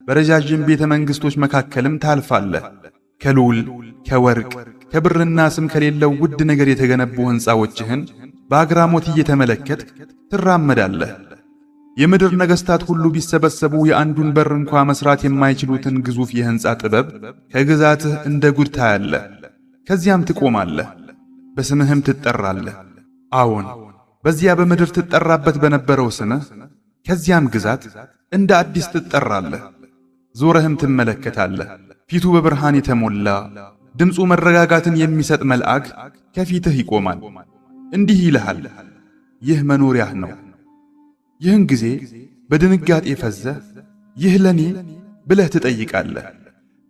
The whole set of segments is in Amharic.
በረዣዥም ቤተ መንግሥቶች መካከልም ታልፋለህ። ከሉል፣ ከወርቅ፣ ከብርና ስም ከሌለው ውድ ነገር የተገነቡ ሕንፃዎችህን በአግራሞት እየተመለከትክ ትራመዳለህ። የምድር ነገሥታት ሁሉ ቢሰበሰቡ የአንዱን በር እንኳ መሥራት የማይችሉትን ግዙፍ የሕንፃ ጥበብ ከግዛትህ እንደ ጉድ ታያለህ። ከዚያም ትቆማለህ፣ በስምህም ትጠራለህ። አዎን፣ በዚያ በምድር ትጠራበት በነበረው ስምህ ከዚያም ግዛት እንደ አዲስ ትጠራለህ። ዞረህም ትመለከታለህ። ፊቱ በብርሃን የተሞላ፣ ድምፁ መረጋጋትን የሚሰጥ መልአክ ከፊትህ ይቆማል። እንዲህ ይልሃል፣ ይህ መኖሪያህ ነው። ይህን ጊዜ በድንጋጤ ፈዘህ ይህ ለኔ ብለህ ትጠይቃለህ።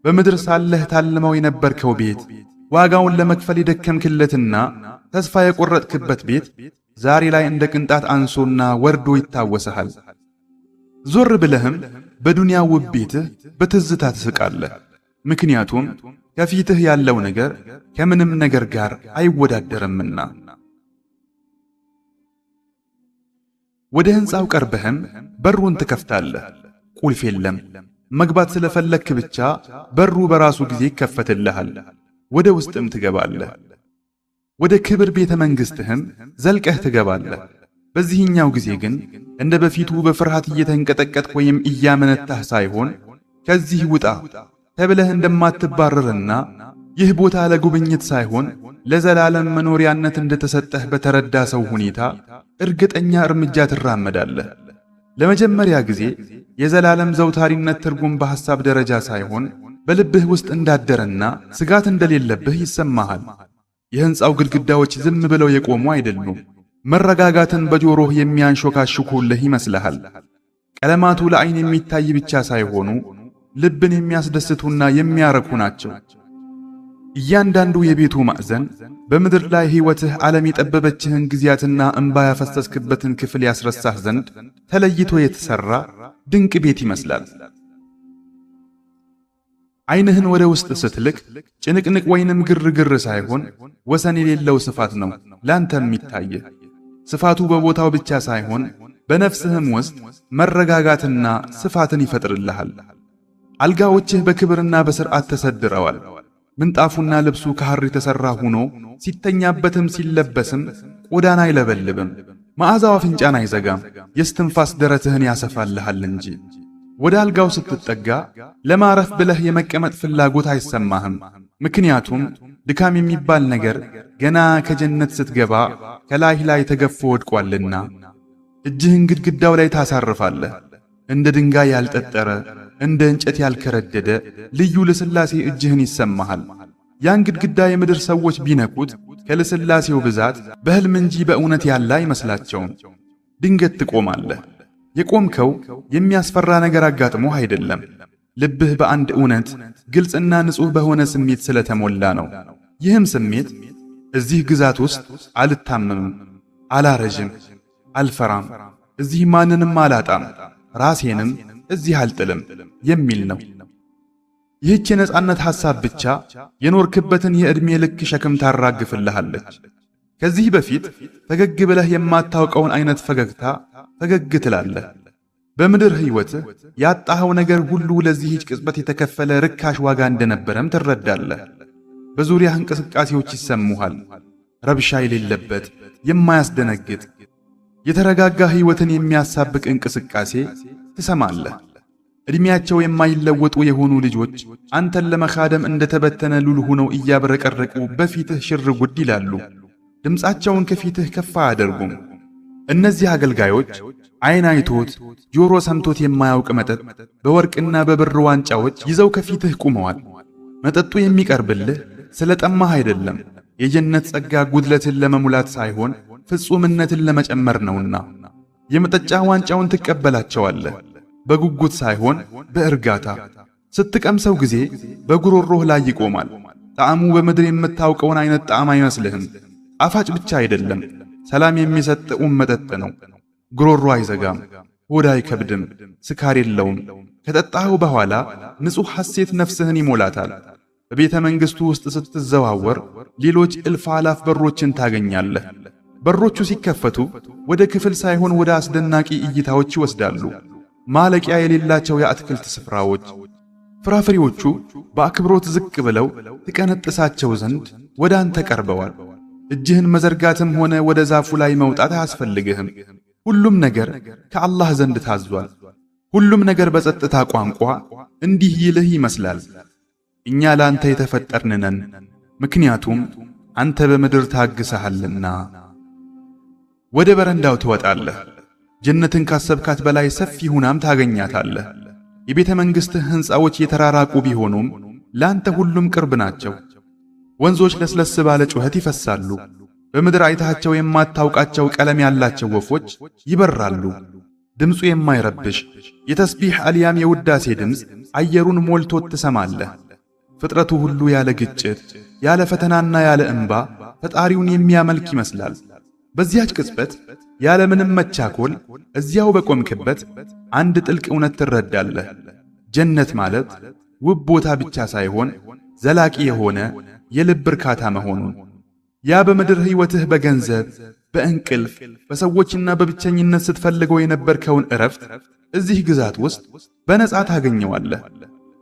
በምድር ሳለህ ታልመው የነበርከው ቤት፣ ዋጋውን ለመክፈል የደከምክለትና ተስፋ የቆረጥክበት ቤት ዛሬ ላይ እንደ ቅንጣት አንሶና ወርዶ ይታወስሃል። ዞር ብለህም በዱንያ ውብ ቤትህ በትዝታ ትስቃለህ። ምክንያቱም ከፊትህ ያለው ነገር ከምንም ነገር ጋር አይወዳደርምና። ወደ ሕንፃው ቀርበህም በሩን ትከፍታለህ። ቁልፍ የለም። መግባት ስለፈለግክ ብቻ በሩ በራሱ ጊዜ ይከፈትልሃል። ወደ ውስጥም ትገባለህ። ወደ ክብር ቤተ መንግሥትህም ዘልቀህ ትገባለህ። በዚህኛው ጊዜ ግን እንደ በፊቱ በፍርሃት እየተንቀጠቀጥክ ወይም እያመነታህ ሳይሆን ከዚህ ውጣ ተብለህ እንደማትባረርና ይህ ቦታ ለጉብኝት ሳይሆን ለዘላለም መኖሪያነት እንደተሰጠህ በተረዳ ሰው ሁኔታ እርግጠኛ እርምጃ ትራመዳለህ። ለመጀመሪያ ጊዜ የዘላለም ዘውታሪነት ትርጉም በሐሳብ ደረጃ ሳይሆን በልብህ ውስጥ እንዳደረና ስጋት እንደሌለብህ ይሰማሃል። የሕንፃው ግድግዳዎች ዝም ብለው የቆሙ አይደሉም። መረጋጋትን በጆሮህ የሚያንሾካሹኩልህ ይመስልሃል። ቀለማቱ ለዓይን የሚታይ ብቻ ሳይሆኑ ልብን የሚያስደስቱና የሚያረኩ ናቸው። እያንዳንዱ የቤቱ ማዕዘን በምድር ላይ ሕይወትህ ዓለም የጠበበችህን ጊዜያትና እምባ ያፈሰስክበትን ክፍል ያስረሳህ ዘንድ ተለይቶ የተሠራ ድንቅ ቤት ይመስላል። ዓይንህን ወደ ውስጥ ስትልክ ጭንቅንቅ ወይንም ግርግር ሳይሆን ወሰን የሌለው ስፋት ነው ላንተ የሚታይህ። ስፋቱ በቦታው ብቻ ሳይሆን በነፍስህም ውስጥ መረጋጋትና ስፋትን ይፈጥርልሃል። አልጋዎችህ በክብርና በሥርዓት ተሰድረዋል። ምንጣፉና ልብሱ ከሐር የተሠራ ሆኖ ሲተኛበትም ሲለበስም ቆዳን አይለበልብም። መዓዛው አፍንጫን አይዘጋም፣ የስትንፋስ ደረትህን ያሰፋልሃል እንጂ። ወደ አልጋው ስትጠጋ ለማረፍ ብለህ የመቀመጥ ፍላጎት አይሰማህም። ምክንያቱም ድካም የሚባል ነገር ገና ከጀነት ስትገባ ከላይህ ላይ ተገፎ ወድቋልና። እጅህን ግድግዳው ላይ ታሳርፋለህ። እንደ ድንጋይ ያልጠጠረ፣ እንደ እንጨት ያልከረደደ ልዩ ልስላሴ እጅህን ይሰማሃል። ያን ግድግዳ የምድር ሰዎች ቢነኩት ከልስላሴው ብዛት በሕልም እንጂ በእውነት ያለ አይመስላቸውም። ድንገት ትቆማለህ። የቆምከው የሚያስፈራ ነገር አጋጥሞህ አይደለም። ልብህ በአንድ እውነት፣ ግልጽና ንጹሕ በሆነ ስሜት ስለተሞላ ነው። ይህም ስሜት እዚህ ግዛት ውስጥ አልታመምም፣ አላረጅም፣ አልፈራም፣ እዚህ ማንንም አላጣም፣ ራሴንም እዚህ አልጥልም የሚል ነው። ይህች የነጻነት ሐሳብ ብቻ የኖርክበትን የዕድሜ ልክ ሸክም ታራግፍልሃለች። ከዚህ በፊት ፈገግ ብለህ የማታውቀውን አይነት ፈገግታ ፈገግ ትላለህ። በምድር ሕይወትህ ያጣኸው ነገር ሁሉ ለዚህች ቅጽበት የተከፈለ ርካሽ ዋጋ እንደነበረም ትረዳለህ። በዙሪያህ እንቅስቃሴዎች ይሰሙሃል። ረብሻ የሌለበት፣ የማያስደነግጥ፣ የተረጋጋ ሕይወትን የሚያሳብቅ እንቅስቃሴ ትሰማለህ። ዕድሜያቸው የማይለወጡ የሆኑ ልጆች አንተን ለመኻደም እንደተበተነ ሉል ሆነው እያብረቀረቁ በፊትህ ሽር ጉድ ይላሉ። ድምፃቸውን ከፊትህ ከፍ አያደርጉም። እነዚህ አገልጋዮች ዓይን አይቶት ጆሮ ሰምቶት የማያውቅ መጠጥ በወርቅና በብር ዋንጫዎች ይዘው ከፊትህ ቆመዋል። መጠጡ የሚቀርብልህ ስለ ጠማህ አይደለም፣ የጀነት ጸጋ ጉድለትን ለመሙላት ሳይሆን ፍጹምነትን ለመጨመር ነውና። የመጠጫ ዋንጫውን ትቀበላቸዋለህ፣ በጉጉት ሳይሆን በእርጋታ። ስትቀምሰው ጊዜ በጉሮሮህ ላይ ይቆማል። ጣዕሙ በምድር የምታውቀውን አይነት ጣዕም አይመስልህም። ጣፋጭ ብቻ አይደለም፣ ሰላም የሚሰጥ ጥዑም መጠጥ ነው። ጉሮሮ አይዘጋም፣ ሆድ አይከብድም፣ ስካር የለውም። ከጠጣኸው በኋላ ንጹሕ ሐሴት ነፍስህን ይሞላታል። በቤተ መንግሥቱ ውስጥ ስትዘዋወር ሌሎች እልፍ አላፍ በሮችን ታገኛለህ። በሮቹ ሲከፈቱ ወደ ክፍል ሳይሆን ወደ አስደናቂ እይታዎች ይወስዳሉ። ማለቂያ የሌላቸው የአትክልት ስፍራዎች። ፍራፍሬዎቹ በአክብሮት ዝቅ ብለው ትቀነጥሳቸው ዘንድ ወደ አንተ ቀርበዋል። እጅህን መዘርጋትም ሆነ ወደ ዛፉ ላይ መውጣት አያስፈልግህም። ሁሉም ነገር ከአላህ ዘንድ ታዟል። ሁሉም ነገር በጸጥታ ቋንቋ እንዲህ ይልህ ይመስላል፦ እኛ ለአንተ የተፈጠርን ነን፣ ምክንያቱም አንተ በምድር ታግሰሃልና። ወደ በረንዳው ትወጣለህ። ጀነትን ካሰብካት በላይ ሰፊ ሁናም ታገኛታለህ። የቤተ መንግሥትህ ሕንፃዎች የተራራቁ ቢሆኑም ላንተ ሁሉም ቅርብ ናቸው። ወንዞች ለስለስ ባለ ጩኸት ይፈሳሉ። በምድር አይታቸው የማታውቃቸው ቀለም ያላቸው ወፎች ይበራሉ። ድምፁ የማይረብሽ የተስቢሕ አልያም የውዳሴ ድምፅ አየሩን ሞልቶት ትሰማለህ። ፍጥረቱ ሁሉ ያለ ግጭት፣ ያለ ፈተናና ያለ እንባ ፈጣሪውን የሚያመልክ ይመስላል። በዚያች ቅጽበት ያለ ምንም መቻኮል እዚያው በቆምክበት አንድ ጥልቅ እውነት ትረዳለህ። ጀነት ማለት ውብ ቦታ ብቻ ሳይሆን ዘላቂ የሆነ የልብ እርካታ መሆኑን። ያ በምድር ሕይወትህ በገንዘብ፣ በእንቅልፍ፣ በሰዎችና በብቸኝነት ስትፈልገው የነበርከውን እረፍት እዚህ ግዛት ውስጥ በነጻ ታገኘዋለህ።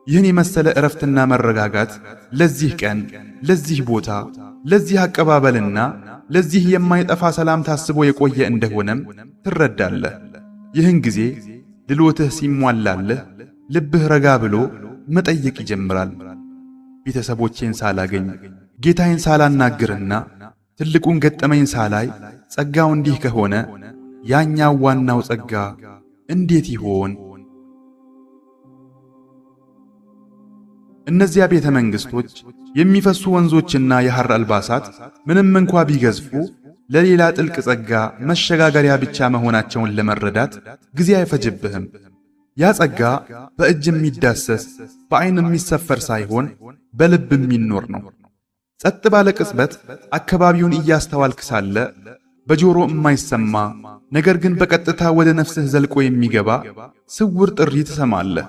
ይህን የመሰለ እረፍትና መረጋጋት ለዚህ ቀን፣ ለዚህ ቦታ፣ ለዚህ አቀባበልና ለዚህ የማይጠፋ ሰላም ታስቦ የቆየ እንደሆነም ትረዳለህ። ይህን ጊዜ ድሎትህ ሲሟላልህ ልብህ ረጋ ብሎ መጠየቅ ይጀምራል። ቤተሰቦቼን ሳላገኝ፣ ጌታዬን ሳላናግርና ትልቁን ገጠመኝ ሳላይ ጸጋው እንዲህ ከሆነ ያኛው ዋናው ጸጋ እንዴት ይሆን? እነዚያ ቤተ መንግሥቶች፣ የሚፈሱ ወንዞችና የሐር አልባሳት ምንም እንኳ ቢገዝፉ ለሌላ ጥልቅ ጸጋ መሸጋገሪያ ብቻ መሆናቸውን ለመረዳት ጊዜ አይፈጅብህም። ያ ጸጋ በእጅ የሚዳሰስ፣ በዐይን የሚሰፈር ሳይሆን በልብ የሚኖር ነው። ጸጥ ባለ ቅጽበት አካባቢውን እያስተዋልክ ሳለ በጆሮ የማይሰማ ነገር ግን በቀጥታ ወደ ነፍስህ ዘልቆ የሚገባ ስውር ጥሪ ትሰማለህ።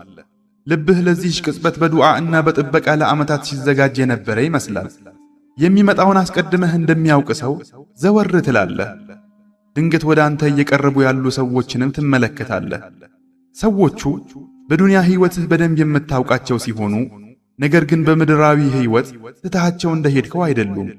ልብህ ለዚህች ቅጽበት በዱዓ እና በጥበቃ ለዓመታት ሲዘጋጅ የነበረ ይመስላል። የሚመጣውን አስቀድመህ እንደሚያውቅ ሰው ዘወር ትላለህ። ድንገት ወደ አንተ እየቀረቡ ያሉ ሰዎችንም ትመለከታለህ። ሰዎቹ በዱንያ ሕይወትህ በደንብ የምታውቃቸው ሲሆኑ ነገር ግን በምድራዊ ሕይወት ትተሃቸው እንደሄድከው አይደሉም።